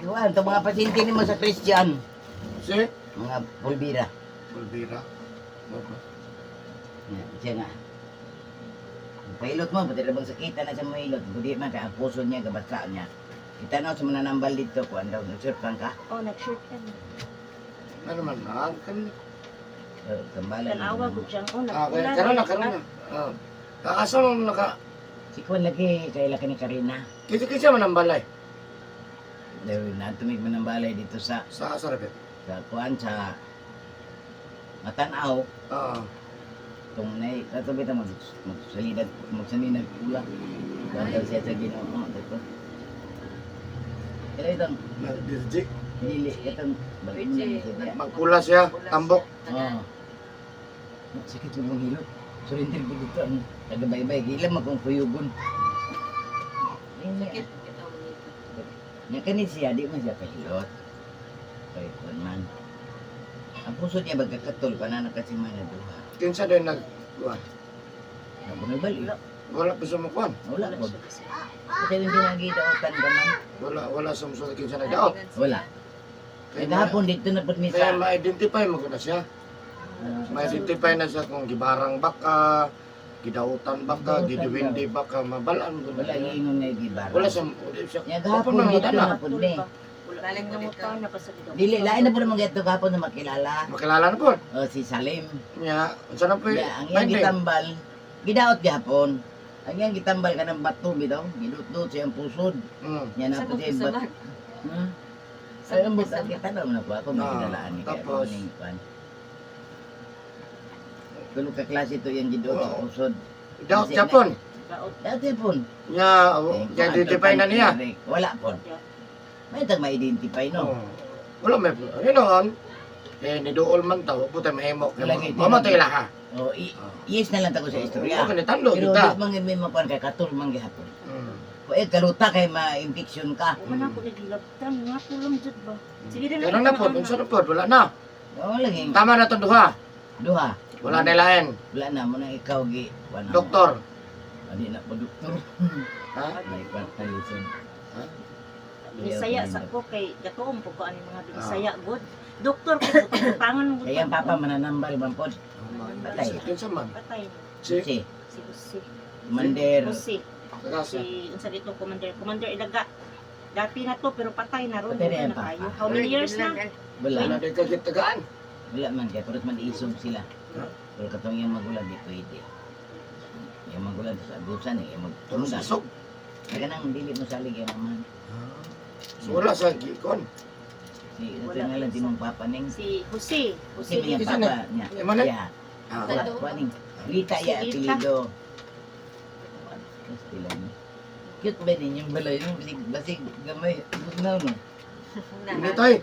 Kuan, itong mga pasyente nimo sa Christian. Si? Mga pulbira. Pulbira. Okay. Nga, siya nga. Ang Pailot mo, pati bang sakita na sa mahilot. Kundi man kay ang puso niya, gabasa niya. Kita na sa mananambal dito, kuan daw, nagsurpan ka. Oh, nag-shirt ka na. Ano man, ah, kan Oh, tambalan. Tanawa gud siyang oh, ah, kaya nagpula. karon na, karon na. Ah. Asa mo naka Si Kuan lagi, kay laki ni Karina. Kinsa kinsa man ang balay? Dahil natumig manambalay dito sa Sa asa ra sa kuan sa Matanaw. Itong nay kato bitaw mag magsalidad magsaninag pula. Kuan daw siya sa Ginoo dito. Kaya itong Na DJ. dili itong balik mo na siya diya. Magpula siya, tambok. Oo. Sakit yung mong hilot. Surrender ko dito ang tagabaybay. Gila mo kung kuyugon. Sakit. Ito, manito. Nga kani siya, di man siya kahilot. Kay kuan man. Ang puso niya bagkakatol, panana kasi man na duha. Kinsa din nag kuan? Nabungibal eh. Wala pa sa makuan. Wala po. Kasi yung ginagidautan ka man. Wala wala sa musulod kinsa nagdaot. Wala. Kaya kahapon dito na pud mi Kaya sa ma-identify mo ko na siya. Ma-identify na siya kung gibarang baka, gidautan baka, Gidautan giduwindi baka, mabalaan mo na wala siya. giingon nga gibara. Wala sa wala siya. Nya Opo gahapon man dito na. na pud mi. Balik ulit ka. na pa sa dito. Dili lain na pud mo gadto gahapon na makilala. Makilala na po. O si Salim. Nya, unsa na po? Ya, ang iyang gitambal, gidaot gihapon. Ang iyang gitambal ka ng bato bitaw, gidut-dut siyang pusod. Nya na Sa pud siya bat. kasamag. Hmm? Ay, ang buta kita na na po ako may Ah, kinalaan ni kaya tapos? ako ning kwan. Tulo ka klase to yung giduot sa Oo. pusod. Daot siya po. Daot. Dati po. Nya, identify na niya. Wala po. May tag ma-identify no. Oh. Wala may ano noon. Eh niduol man ta, wa po tayo mahimo. Wala kay- Mamatay laha. Oh, yes na lang ta ko sa istorya. Okay, tando Pero kita. di man may makuan kay katul man gihapon. Eh kaluta kay ma-infection ka. Wala ko nagilabtan nga pulong jud ba. Sige din. Pero na po, unsa na po, wala na. Oo lagi. Tama na tong duha. Duha. Wala na lain. Wala na mo na ikaw gi kuan na. Doktor. Adi na po doktor. Ha? May kwarta lisod. Bisaya sa ko kay gatuom po ko ani mga Bisaya good. Doktor kay butangan mo. Kaya ang papa mananambal man pod. Patay. Kinsa man? Patay. Si Si Si Jose. Commander. Jose. Sagasa. Si unsa dito commander, Commander Ilaga. Dati na to pero patay na ron. Patay na Patay yan, na kayo. papa. How many years na? Wala. Wala di ka gitagaan. Wala man kay purot man isog sila. Pero katong yung magulang di pwede. Yung magulang sa abusan eh, yung Tulo sa magtunggan. isog. Kaya nang dili mo salig yung amahan. So wala sa gikon. Si ito nga lang si mong papa ning. Si Jose. Si Jose. mong Isa papa niya. Imo na? Ya, Ah, wala kuha ning. Lita ya Si Lita. apelyido. Kastila ni. Cute ba ninyong balay no? Basig basig gamay. Bugnaw no. Hindi toy.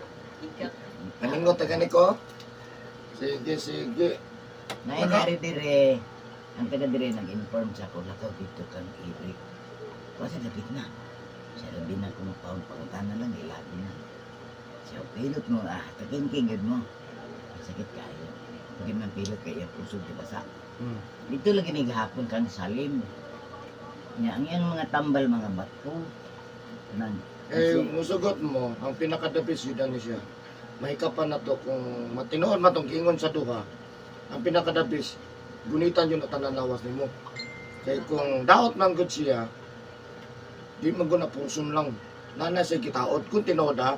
Aningot ta gani ko. Sige, sige. Nainari dire. Ang taga dire nag-inform sa ako lakaw dito kang Eric. Kasi dapit na. Siya labi na kung paon pangutana lang ilabi na. Siya pilot mo ah takingking gud mo. Sakit kayo. Pag man pilot kay iyang puso di basa. Dito lagi ni gahapon kang Salim. Nya ang iyang mga tambal mga bato. Nang Eh, musugot mo, ang pinakadapis yun ni siya. Mahikapan na to kung matinoon man tong giingon sa duha. Ang pinakadapis, gunitan yun at tananawas nimo. Kay kung daot man gud siya, di man gud na porson lang. Nana siya gitaot kung tinuod ha.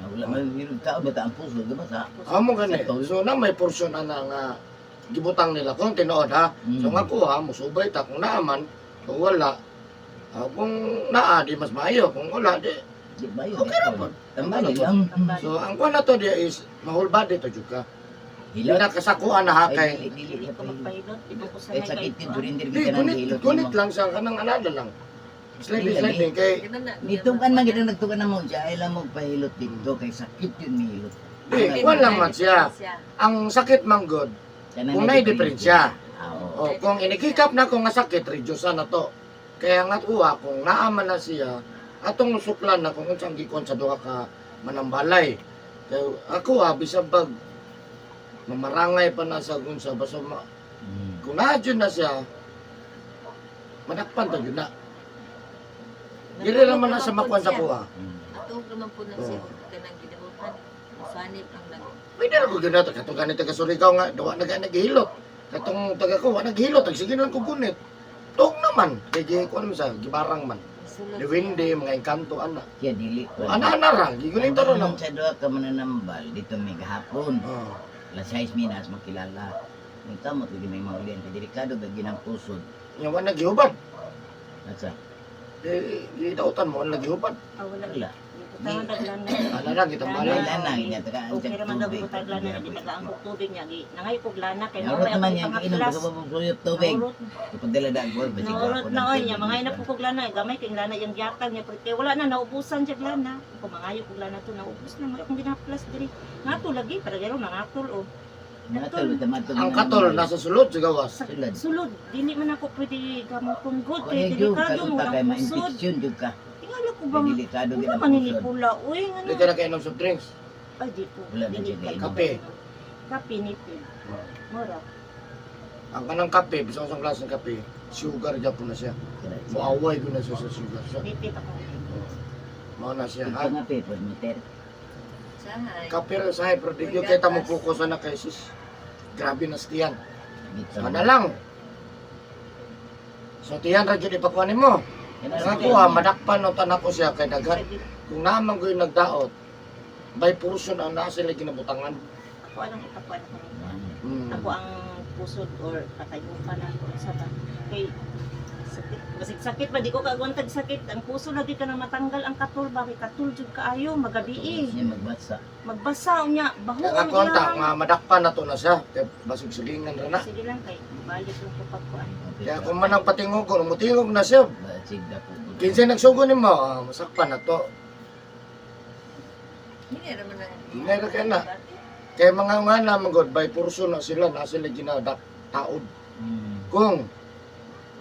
Wala man yung tao bata ang puso di basa. Amo gani. Sa tol. So na may portion ana nga gibutang nila kung tinuod ha. So nga kuha, musubay ta kung naaman, kung wala, ah, kung naa di mas maayo, kung wala di. Di ba yun? Okay ra pod. Tambal lang. So ang kuha na to diya is mahul body to jud ka. Hilot. Pinakasakuan na ha Ay, kay dili, dili Dili siya ko pahilot. magpahilot. Di ko Eh, sanay sakit kay yun, surrender di kita ng gunit hilot gunit nimo. lang siya kanang anada lang. Sliding Dili, sliding kay Nitukan man kita nagtukan na mo siya, ay lang mo pahilot dito kay sakit yun ni hilot. di kuan lang man siya. Ang sakit man god, Kanang kung naay diferensya. Ah, oo. O kung inikikap na ko nga sakit, reduce na to. Kaya nga kuha kung naaman na siya, atong suklan na kung unsang gikon sa duha ka manambalay. Kaya ako ha, bisag bag mamarangay pa na sa unsa basta ma, kung naa na siya, madakpan ta jud na. Dili naman na sa makuan sa kuha. Tuog naman po na siya kanang gidahutan. Musanib ang nag Pwede na ko ginato. Katong ganit taga Surigao nga, dawa na gani naghilot. Katong taga ko, wa naghilot. Tag sige na lang ko gunit. Tuog naman. Kay gi ko ano sa gibarang man. sulod. Liwinde, mga engkanto, ana. Siya dili ko. Ana, ana ra. Gigunita ra lang. Ang sa duha ka mananambal dito may gahapon. Oh. Alas 6 minas makilala. May kamot lagi may maulian kay delikado ba ginang pusod. Nya wa naghihubad. Asa? Di gidautan mo, wala naghihubad. Ah, wala. Wala. Butangan daglana. Ana ra, gitambalan. Wala na ginatagaan Okay siya ra man daw tubig. butag lana, di tagaan kog tubig niya. Gi nangay kog lana kay Naurot mao naman yan, inom pangaplas. ka ba suyop tubig? Naurot, Ipadala daan ko, basig naurot na oy niya, mangay na po kog lana, gamay kay lana yung gihatag niya pero kay wala na naubusan siya lana. Kung mangayo kog lana to naubos na mo akong ginaplas diri. Ngato lagi para gero nangatol oh. Natol, tamato. Ang katol nasa sulod sa gawas. Sa Sulod. sulod dili man ako pwede gamotong good Kaya kay jud delikado mo kalunta kay ang pusod. ma-infection jud ka. Tingala ko Kay bang delikado wala gid ang man ni pusod. pula uy ngano. Di ka na kainom soft drinks. Ay di ko. Wala na Dili siya kainom. Kape. Kape nipid. Mura. Ang kanang kape, bisan sa klase ng kape, sugar gyapon na siya. Muaway ko na siya sa sugar siya. Nipid ako. Oh. Mao na siya. Ito Ha? nga pe, meter. Sahay. Kape ra sa pero di gyud kay ta mo focus na kay sis. Grabe na tiyan. Dito. Sana lang. So tiyan ra gyud ipakuha nimo. Sa kuha madakpan og tanak ko siya kay daghan. Kung naman ko yung nagdaot, by portion ang nasa sila ginabutangan. Ako anong ipakuan ko. Ako ang pusod or patayukan ako sa ba. Kay sakit, basig sakit ba di ko kaagwantag sakit ang puso lagi ka na matanggal ang katol ba kay katol jud kaayo magabi Siya magbasa. Magbasa unya baho Kaya ang ako ang ta, ilang. nga madakpan na to na siya. Kay basig silingan ra na. Sige lang kay balik lang ko pagkuan. Kaya kung man ang patingog ko, mutingog na siya. Basig dako. Kinsay nagsugo nimo, ah, masakpan na to. Hindi ra man ang Hindi ra kay na. Kaya mga nga naman god, by portion na sila, na sila ginadak taod. Kung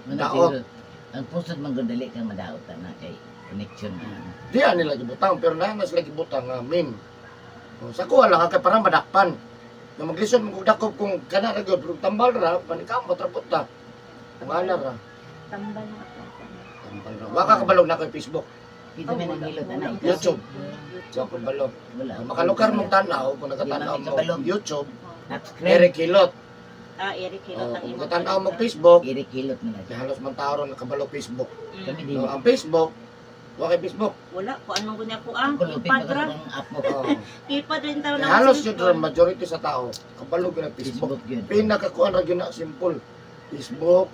Daot. Ang pusod man gud dali kang madaot na kay connection na. di nila gibutang, pero na na sila gibutang nga min. O, sa kuha lang, kay parang madakpan. Nga maglisod mo kung dakop kung kana ra gyud, pero tambal ra, panikamot ra pud ta. Kung ana ra, Tambal na ako. tambal ra. Wa ka kabalog na kay Facebook. Dito may nanghilot ana. YouTube. Wa ka kabalog. Wala. Makalukar mong tanaw, kung nakatanaw Di mo man YouTube, Subscribe. Eric Hilot. Ah, Eric Hilot O, ang kung imong. nakatanaw mo Facebook, Eric Hilot na kay siya. halos man tao ron nakabalo Facebook. Kami So, din. ang Facebook, wa kay Facebook. Wala ko anong gunya ko ang Kulupin keypad pa ra. ka ng app mo. Oh. Keypad rin taon Kaya ang halos yun cellphone. ron, majority sa tao, kabalo gyud ang Facebook. Facebook yun. Pinakakuan ra gyud na simple. Facebook,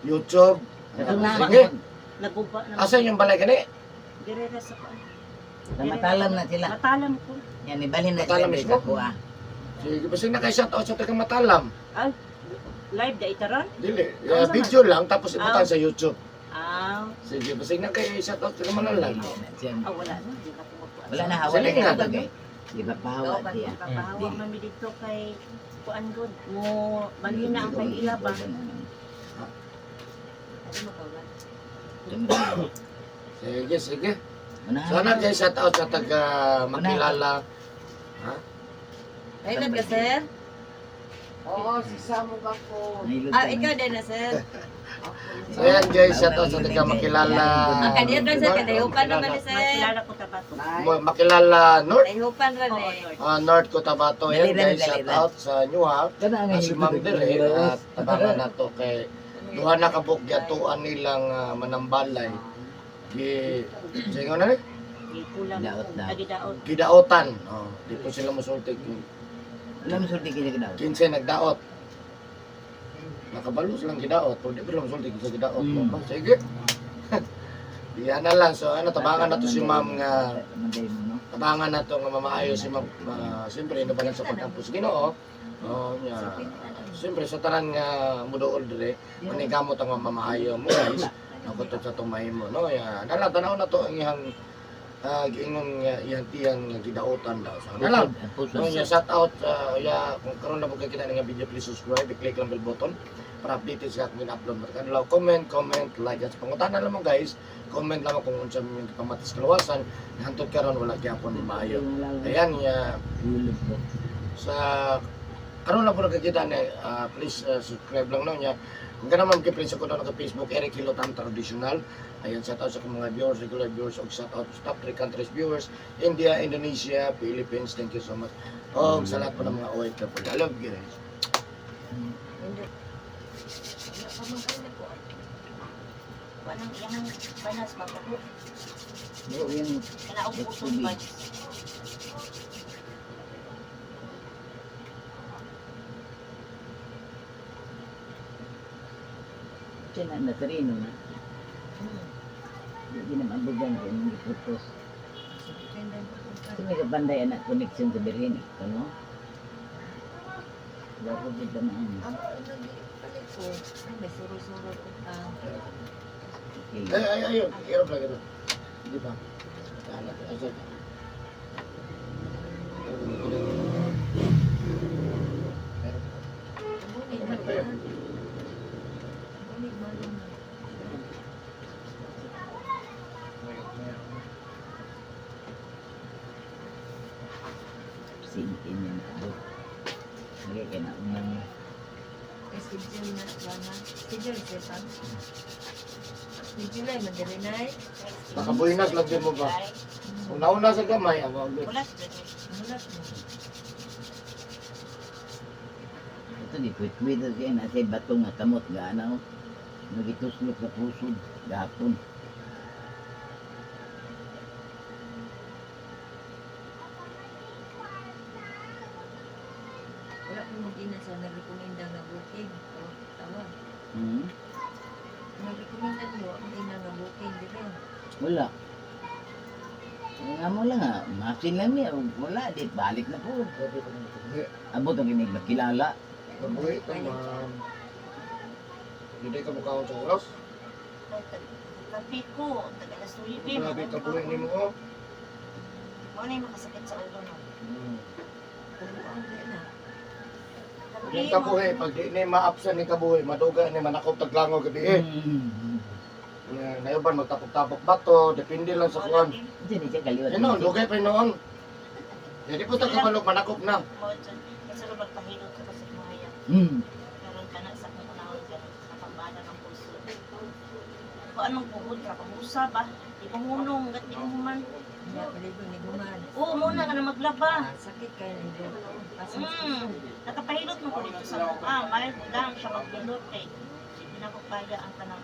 YouTube. Katong na Sige. Naguba na. Asa yung balay kani? Dire ra sa kuan. Namatalam na sila. Matalam ko. Yan ibalhin na sila Matalam diri mismo? sa kuha. Sige, basta na kay shout out sa taga Matalam. Ay, live da itaron? Dili, Asa man? video lang tapos ibutan Ah. sa YouTube. Ah, Sige, basta na kay shout out sa taga Matalam. ah, wala na. Di na ko magkuan. Wala na hawa Sige na nga. ito kay. Di ba pahawa siya? Papahawa man mi dito kay kuan gud mo balhin na ang pag-ila ba. Ano mo ka ba? Sige, sige. Unahan. Sana kay shout out sa taga Makilala. Ay, ka sir? Oo, sisamo ka ko. Nahilot Ah, ka na. ikaw din na sir. So yan guys, shout out sa taga Makilala. Ah, kaniya ka sir, kadayopan naman ni sir. Makilala ko tabato. Makilala North. Dayopan ra Oo, ni. Lord. Ah, North Cotabato. Yan Dali, dali, guys, dali, shout dali. out sa inyo ha. Kana ang Ah, si Ma'am Dire at tabangan na to kay duha na kabuk gyatuan nilang manambalay. Gi singo na ni Gikulam Daot ko. daw. Agi daot. gidaotan. Oh, di po sila mosulti kung Wala mo sulti kini daw. kinsay nagdaot. Nakabalo silang gidaot, pero di pa sila mosulti kinsa gidaot. Oh, sige. Diyan na lang. So ano, tabangan na to si Ma'am nga Manday mo no. tabangan na to nga mamaayo si Ma'am. Siyempre inabalan sa pagkampus Ginoo. Oh, nya. Siyempre sa tanan nga muduol dire, manigamot ang mamaayo mo guys. Ako to sa itong mahimo no. Ya, nala tanaw na to ang iyang giingon nga iyang tiyan nga gidaotan daw. So ano lang. Ang puso. No, ya shout out ya kung karon na mo kita nga video, please subscribe, i-click lang bell button para updated sa akong upload. Matkan comment, comment, like at sa pangutana lamang guys, comment lamang kung unsa man yung pamatis kalawasan, hantod karon wala gyapon ni maayo. Ayan ya Hulog ko. sa karon lang po nagkakita ni please subscribe lang no niya. Kung ka naman kay ko na Facebook, Eric Hilotam Traditional. Ayan, shout out sa akong mga viewers, regular viewers, og shout out sa top 3 countries viewers, India, Indonesia, Philippines. Thank you so much. Og sa lahat po ng mga OFW. I love you guys. Wala pa man kayo nagkuhan. Walang iyang banas magkuho. Buo yung Kana og puso ba. Siya na Nazareno na. Di na maabugan ko yung giputos. Ganda yung pupunta. Kasi may kapanday anak connection sa Birhen eh. Kano? Wala ko dito na ano. Ang nagpalit ko, ay, may suro-suro ko pa. Okay. Ay, ay, ayun. Hirap lang ito. Di ba? Ay, ay, ay. Ngunit maluhan. Ngunit maluhan. Sintin niya na abot. Lagi kay na unang Eh, schedule na, wala. Schedule, sir, pa. Schedule ay, madirinay. Nakabuhinas lang din mo ba? Kung nauna sa gamay, awa ulit. Wala sa Mulat mo. Ito di kwit-kwit kay na say bato nga kamot nga ano. Nagituslok sa pusod gahapon. Wala ko mag-ina sa nagrekomenda nga booking. O, tawag. Nagrekomenda niyo, ang ina nga booking, di ba? Wala. Nga mo lang ah, masin lang niya. Wala, di balik na po. Grabe ka naman kabuhi. Abot ang kinig makilala. Kabuhi ka, ma'am. Hindi ka mukhaon sa oras. Kape ko, taga suibi. Grabe kabuhi ni mo. Oh. Mo na yung makasakit sa ulo no. Kabuang di na. Kape Yung kabuhi, pag di ni ma-absent ni kabuhi, maduga ni manakop taglango gabi eh. Ngayon ba, magtapok-tapok bato, depende lang sa kuwan. Hindi ni siya kaliwat. Yan noon, dugay pa yun noon. Hindi po tayo kabalog, manakop na. Kasi ro magpahilot ka sa imaya. Karon ka na sa kung unahon ka kapambana ng puso. Kung anong buhod ka, pangusa ba? Di mo hunong, gat di mo human. Hindi, paligo ni Guman. Oo, muna ka na maglaba. Ah, sakit kayo na ito. Pasang Nakapahilot mo ko dito sa mukha. Mild lang siya maghilot kay. Hindi na ko kaya ang kanang.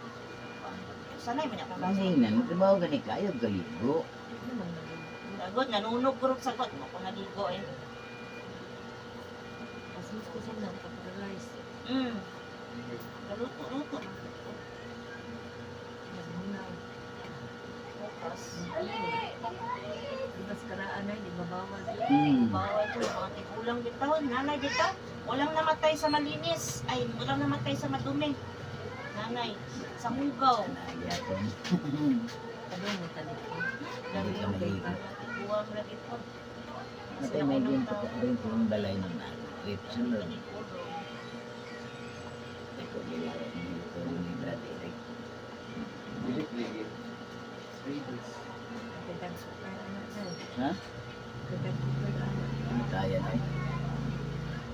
Sanay man ako. Hindi na, nagtrabaho ka ni kayo, galigo. naman naligo. Agod, nanunog ko rin sagot mo kung naligo eh. Pasang ko sa nang kaparalyze. Luto-luto. Nagmunaw. Bukas. Di ba sa karaan ay, di ba bawal? Bawal to, mga tigulang bitaw, nanay bitaw. Walang namatay sa malinis. Ay, walang namatay sa madumi. Nanay, sa hugaw. Nagyapon. Kadong mo tali ko. Hindi ka maligo. Tiguang lagi po. Matay may din po rin po ang balay ng trip sunod. Ako gilala ni ito ni Brad Eric. Kadang sukar anak na. Ha? Kadang sukar anak. Ano kaya na eh?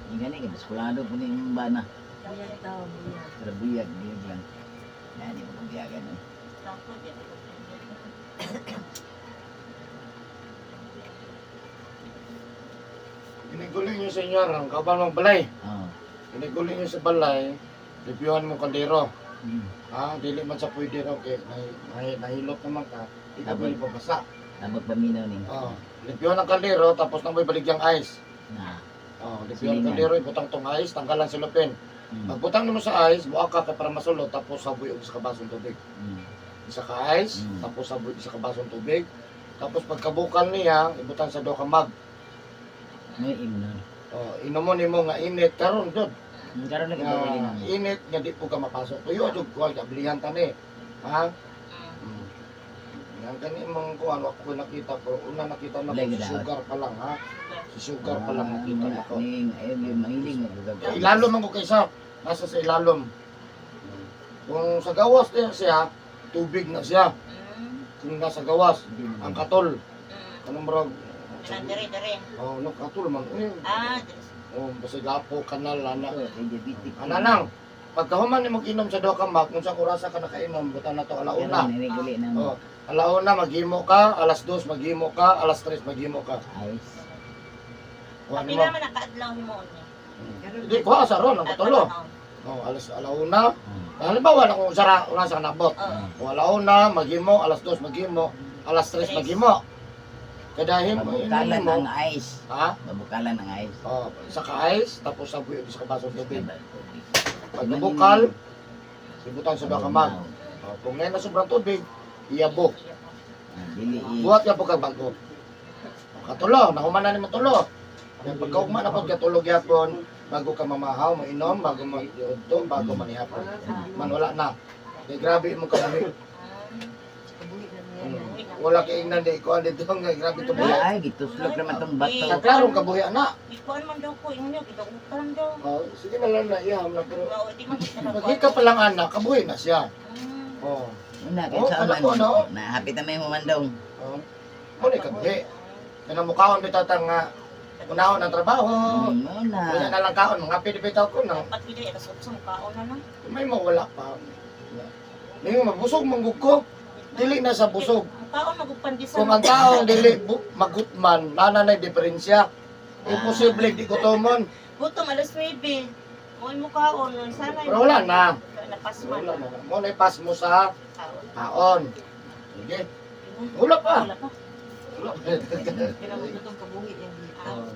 Yung gani, kaya baskulado po ni yung bana. Biyag tao, biyag. Pero biyag, biyag lang. Yan, di mo kabiyagan eh. Tapos, yan. Giniguling nyo sa inyo, ang kabal ng balay. Oo. Giniguling nyo sa balay, reviewhan mo kaldero. Ha, dili man sa pwede raw kay nahilot naman ka, di ka pwede pabasa. Tabag paminaw ni. Oh, reviewhan ang kaldero tapos nang may baligyang ice. Na. Oh, reviewhan ang Silingan. kaldero, ibutang tong ice, tanggalan silupin. Pagbutang nimo sa ice, buak ka kay para masulot tapos saboy og isa ka basong tubig. Isa ka ice, tapos saboy isa ka basong tubig. Tapos pagkabukal niya, ibutang sa duha ka mug. May imnon. Oh, inomon nimo nga init karon jud. Karon lagi Nga ba na. init nga di po ka mapasok. Tuyo jud kuha ka blihan tani. Ha? Yan kani mong kuan wa ko nakita pero una nakita na ko Lagi si daot. sugar pa lang ha. Si sugar pa lang nakita na ko. Ning ayun yung mahiling nga gagawin. Ilalom ang ko kaysa nasa sa ilalom. Kung sa gawas din siya, tubig na siya. Kung nasa gawas, ang katol. Kanang murag Kanang dere, dere. Oh, no katol man. Eh, Ah, dere. oh, basta lapo kanal ana. Ito, kay diabetic. Ana lang. Pagkahuman nimo inom sa duha ka mug, kung sa orasa ka nakainom, butan na to alauna. Karon ini na mo. Oh, alauna maghimo ka, alas 2 maghimo ka, alas 3 maghimo ka. Ayos. Kuha nimo. Pila man ang kaadlaw nimo niya. Hindi kuha sa ron ang katulo. Oh, alas alauna. Halimbawa na kung sara orasa ka nabot. Oo. O alauna maghimo, alas 2 maghimo, alas 3 maghimo. Kada himo Mabukalan mo. ang ice. Ha? Mabukalan ang ice. Oh, sa ka ice tapos sa buyo sa kabaso tubig. Pag nabukal, ibutan sa duha ka mug. Oh, kung ngayon na sobrang tubig, iyabo. Dili i. Buhat ka po kag bago. O, katulo, nahuman na nimo tulo. Kaya pagkaugma na pod katulog yapon, bago ka mamahaw, mainom, bago mag-udto, bago manihapon. Man wala na. Kay grabe imong kabuhi. Kabuhi na niya. Wala kay ingnan di ko dito nga grabe to buhi. Ay, gituslok naman tong bato. Sa klarong kabuhi ana. Ikuan man daw ko inyo gidautan daw. Oh, sige na lang na iyam na pero Mao di man kita pag ka pa lang ana, kabuhi na siya. Oh. Una, kay Oh, sa alam man. ko, no? Na hapit na may humandong. Oh. Mo ni kabuhi. Kanang mukaon bitaw ta nga unahon ang trabaho. Mao na. Wala na lang kaon, mga pili-bitaw ko na. Dapat gid ay alas 8 kaon na lang. May mawala pa. Ningo mabusog manggug ko. Dili na sa busog. Ang kaon magupandisa. Kung ang taong dili magutman, nana na diferensya. Imposible di gutomon. Gutom alas 9. Moy mo kaon sana. Pero wala na. Napasman. Wala na. Mo na pass mo sa Kaon. kaon. Sige. Wala pa. Wala pa. Wala pa. Kailangan mo itong kabuhi niya dito. Oh.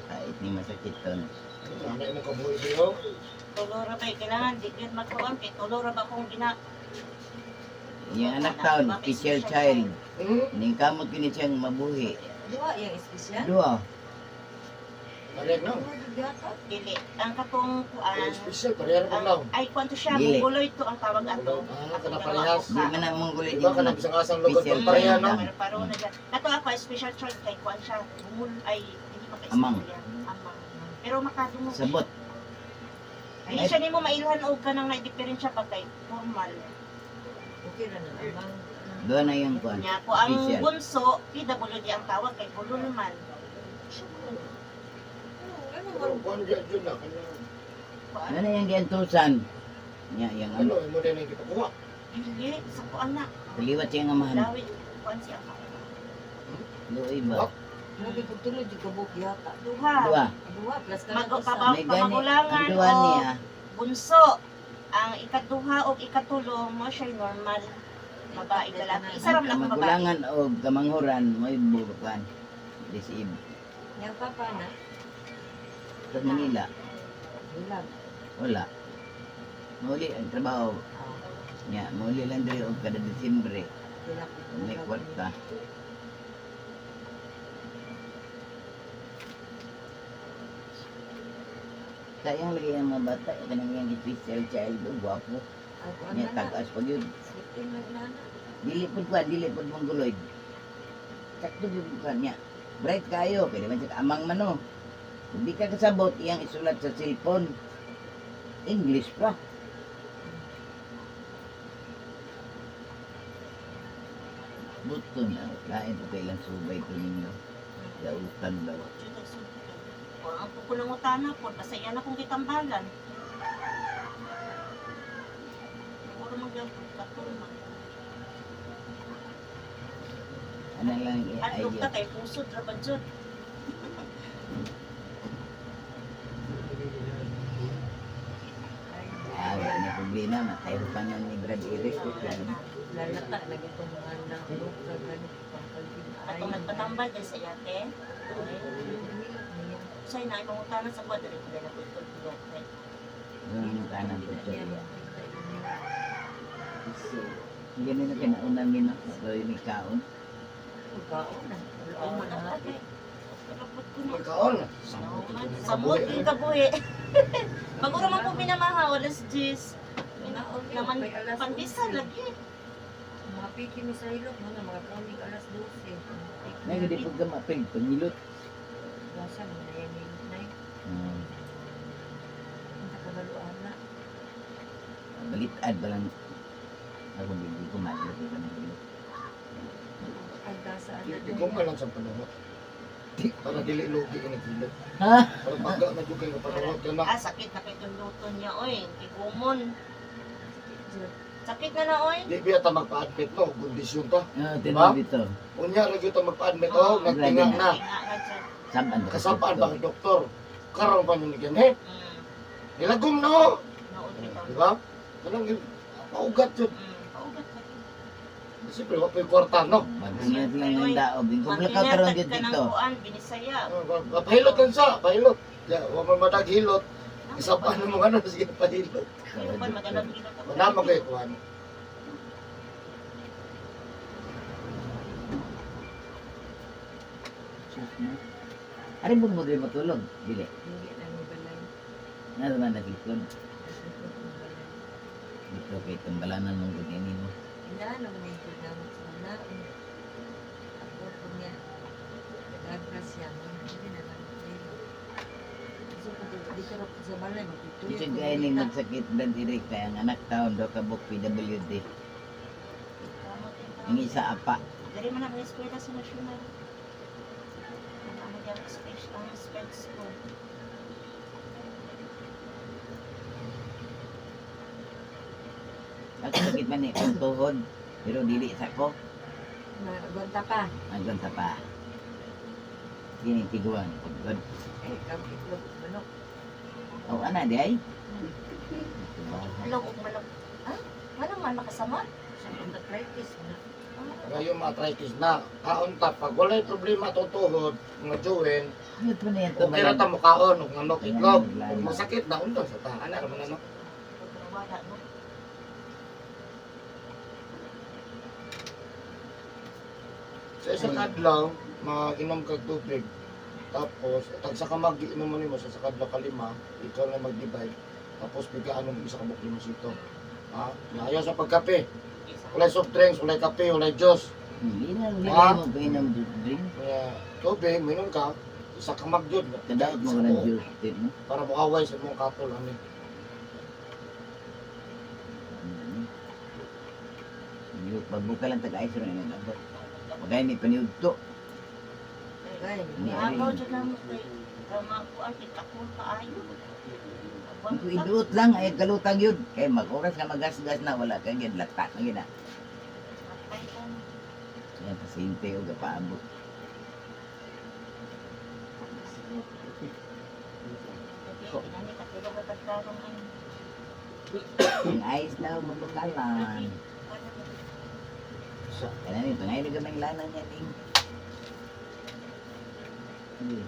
Kahit ni masakit to. Ano imong kabuhi diyo? Tulo ra ba kailangan di gyud magkuan kay tulo ra ba akong gina. Yung anak taon, special child. Hmm? Ning kamot kini siyang mabuhi. Duha yung espesyal. Dua. Parehag na. Duha gyud yata. Dili ang katong kuan. Eh, special pareha ra Ang, lang. ay kuan to siya, Dili. mongoloy to ang tawag ato. Ah, kana parehas. Di man ang mongoloid Diba yung kanang bisang asang lugar Special pag pareha no? child. Pero paro na siya. Kato ako special child kay kuan siya. Bungol ay hindi maka Amang. Amang. Pero makadungog. siya. Sabot. Ay siya nimo mailhan og kanang na diferensya pa kay formal. Okay ra na amang. Dua na yung kuan. Nya ko ang Special. bunso PWD ang tawag kay bulo naman. Ano Pero man kuan diyan jud na kanang Kuan. Ano na yung giantusan? Nya yang ano imo din ang gipakuha. Dili sa kuan na. Kaliwat siyang amahan. Lawi kuan siya. Luoy ba? Grabe kung tulo jud kabuk yata. Duha. Dua. Duha plus ka Mag- usa. paba- May gani. Pamagulangan Ang dua o niya. bunso. Ang ikaduha o ikatulo mo siya normal. Babae lalaki. Isa ra Ang man ako babae. kamagulangan o kamanghuran mo'y burukan. Disib. Yang papa na. Sa Manila, Bulag. wala. Mauli ang trabaho. Ah, Nya, mauli lang diri og kada Disyembre. bulag. May kwarta. Sayang lagi ang mga bata, kanang yung special child, oh, gwapo. Ay kuan Nya, na na. tag-as pag yun. Sleeping lang na na. Dili pud kuan, dili pud mongoloid. Sakto gyud kuan niya. Bright kayo, kay di man siya amang man oh. Kung di ka kasabot, iyang isulat sa cellphone. English pa. Buto na, lain po kailang subay ko ninyo. Dautan daw. O, ang pupulang utana po, basta yan akong gitambalan. Puro magyapon, katulman. Ano lang At i-idea. ka kay puso, draban jud. Ah, wala na problema. Matayo pa nga ni Brad Eric. Lalata lagi itong mga nang ka ganit pangkalbin. Atong nagpatambal din sa iyate. Say na imong utana sa kuwan diri ko na putol. Yung kanan po siya. Ganun na kinauna mi no. So yung kaon. Kaon na. Wala man na. Magkaon. Samot yung kabuhi. Baguro man po minamahaw, alas 10. Naman, pandesal lagi. Mga piki mi sa ilok, mga mga kaunig alas 12. May gudi po ka mapil. Pangilot. Gasa mo na yan yung nay. Ang kabaluan na. Balitad ba lang. Ako hindi ko madlo ko ng ilot. Ang gasa Di ko man lang sa panahon. Para dili lugi ka naghilot. Ha? Para baga na jud kayo kapanuot ka na. Ah, sakit na kay luto niya, oy. Kigumon. Sakit na na, oy. Di biya ta magpa-admit no, kondisyon ta. Oh, tinuod dito. Unya ra gyud ta magpa-admit oh, nagtinga na. Tinga na siya. Saban ba? Kasapaan ba kay doktor? Karon pa nyo ni ganhe. Nilagom na oh. Nood bitaw. Di ba? Kanang paugat yun. Paugat lagi. Siyempre, wa pa'y kwarta, no? Magungat lang ng daog. Yung kumlakaw karon Mantinatag gyud ka ng dito. kuan, binisaya. Ah, pahilot lang siya, pahilot. Ya, wa man madaghilot. Isa pa ano mga ano, sige, pahilot. Pero pan magalag hilot ako. Wala mo kayo kuhan. Ari mo mo diri matulog. Dili. Hindi na may balay. Na naman naglikod. Naglikod ang balay. Dito kay tumbalanan mong gudini mo. Inaano man yung gamot sa una. Ako po niya. Nag-agras siya. Hindi na lang. So, kung dito ra po sa balay, magtutuyo. Ito gaya ning magsakit dan direk kay ang anak taon do kabuk PWD. Ang isa apa. Diri man ang eskwela sa nasyonal. Ang ano yung speech, ang specs ko. Ako sakit man ni akong tuhod pero dili sa ko. Nagwanta pa. Hanggang sa pa. Kini tiguan pagod. Eh, kang itlog manok. Oh ana di ay. Itlog ug manok. Ah, ano man makasama? Sa arthritis na. Ngayon, arthritis na. Kaon ta, pag wala'y problema itong tuhod, mga join, Ano to na yan okay ra ta mo kaon, og manok, itlog. Kung masakit na, undang sa ta. Ana, raman ano. Pero wala no. Sa isa ka adlaw, mag-inom kag tubig. Tapos, tag sa ka mag-inom mo nimo sa kadlaw kalima, ikaw na mag-divide. Tapos bigaan mo isa ka buok limosito. Ha? Ayaw sa pagkape. Walay soft drinks, walay kape, walay juice. Hindi na hindi Ah. mo painom drink. Kaya tubig, minom ka, isa ka magyud. Kadaot mo Isa ka ng buok. juice din, no? Para muaway sa imong katol ani. Yung pagbuka lang tag-ice rin ang abot. Magay ni paniudto. Ay, Ni Agaw ari. jud na mo kay kama kuan kitakol kaayo. Kung iduot lang ay kalutang yun. Kay mag-oras ka magasgas na wala kang gid lata na gina. Yan pasyente og paabot. Ang ice daw mabukalan. Sa Kaya ni pangay na gamay lana niya ding. Sige.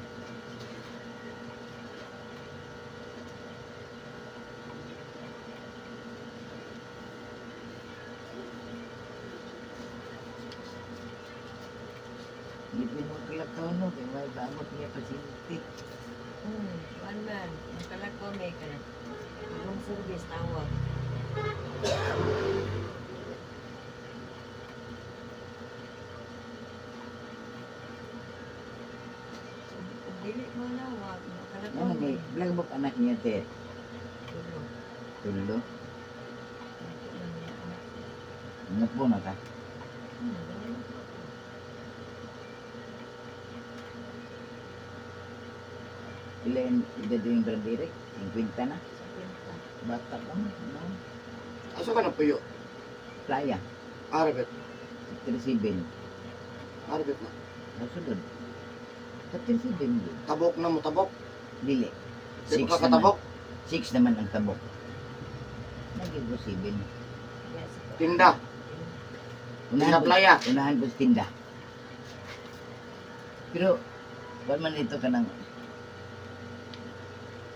Hindi mo kalakaw no, kay may bagot niya pasyente. Kuan man, makalako may ka na. Room service tawag. Ug dili mo na wag makalako. Ano ni, vlog book anak niya te, Tulo. tulo. Ito man niya, anak. Ano po na ka? Ganun. Pila yung edad yung brand direct? 50 na. Sa kwenta. Bata pa man, no? Asa ka na puyo? Playa, Arbet. 37. Arbet na. Kasunod. 37 yun. Tabok na mo tabok. Dili. Di Six ba ka naman. katabok? 6 naman ang tabok. Naging ko 7. Yes. Tinda. Unahan Tinda ko, playa. unahan ko sa tinda. Pero, wala man ito ka ng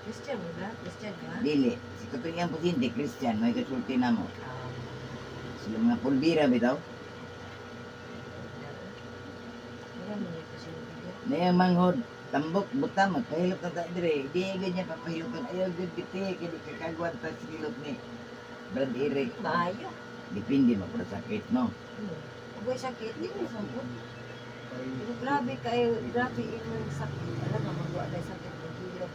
Christian mo ba? Christian ka? dili. Si katong po hindi, Christian, may kasulti na mo. Ah, Sila mga pulbira, bitaw. wala man yung pasyente niya. Naya manghod, tambok, buta, magpahilot na tayo dire. Di ganyan papahilotan. Ayaw, good biti, kaya di kakagwan ta sa hilot ni Brad Eric. Maayo. Depende mo pero sakit, no? Ugay sakit, di mo sampot. Pero grabe kayo, grabe imong sakit. Alam mo, magawa tayo sakit ng kilo.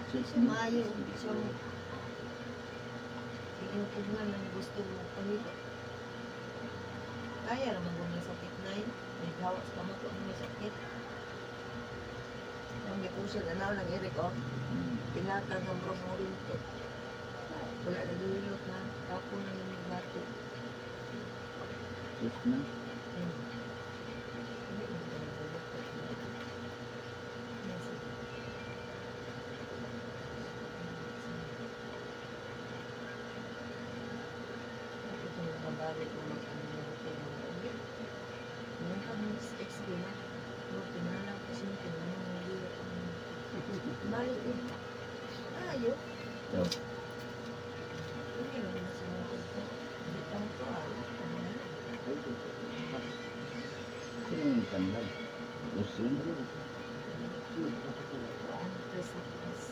So, Maayo, so, iingkog nga ng gusto mo pahilo. Kaya naman kung may sakit na yun. May gawas ka mo kung may sakit. Ang gipusan na lang Eric oh. Pinaka ng bromorin to. Wala na gihilot na. Tapon na yung bato. Sus na. Hindi man tayo gihilot. Yes. Ito yung babari ko mag-ano na hotel ng ulit. Ngayon kami ex-day na. No, pinalang kasi yung pinanong hindi. Balik eh. Ayo. So, Hindi lang na sa mga ito. Hindi tao to ah. Ano na? sino yung tambal? Gusto yun. Kuan, press na press.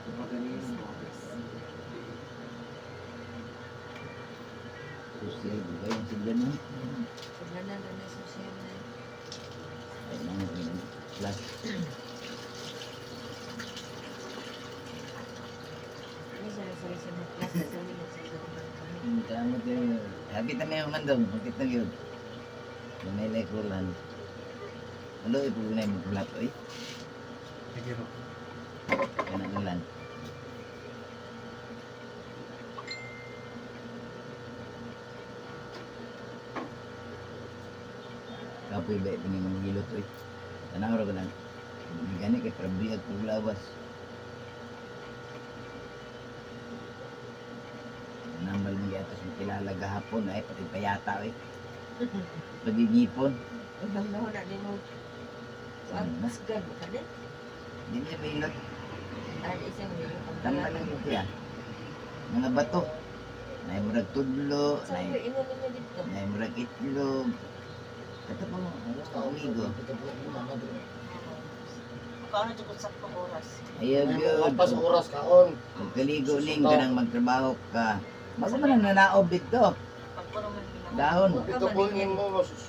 Press na press. Social, di ba yung sila no? Paglanan na na social na. Ay, nang yung plus. Ano sa sa sa mga klase sa mga sa kami. Yung kamot yun. Hapit na may mandong. Hapit na yun. Manilay ko lang. Ano, ipugunay mo kulat, oy. Sige ro. Kanang ulan. Kapoy ba ito ng hilot, oy. Tanaw ra ko lang. Gani kay trabiyag kog lawas. Namal mo yatos mo kilala gahapon ay pati payata oy. Pagigipon. Ibang na na din mo. Kuan, pasgan mo ka din. Di niya mahilot. Ay, isang nilo. Tama lang yun siya. Mga bato. Nay murag tudlo, Sa nay ingon ninyo dito. nay murag itlog. Ito po mga amigo. Kaon na jud kung saktong oras. Ayaw Ay, yun. mo sa oras kaon. Magkaligo ning kanang magtrabaho ka. Bago man ang nanaob dito. Pag puno man ginawa. Dahon. Ito po yun mo, masus.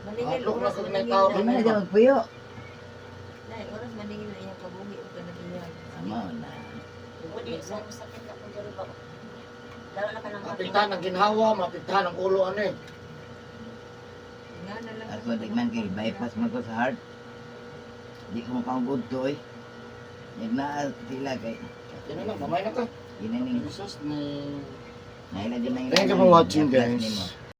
Maningil Hadlok na oras kag maningil tao. Di man na. na dyan magpuyo. Nay, oras maningil na iyang kabuhi o kanang iyang. Amo na. Uli, sa sakit ako diri ba. Lalo na ka ng Mapiktahan ang ginhawa, mapiktahan ang ulo ano eh. Nga na lang. Ako tignan kay bypass man ko sa heart. Di ko makaugod to eh. Nagnaa sila kay Yan na lang, mamay na ka. ginaning Jesus ni. naila din na Thank you for watching, guys.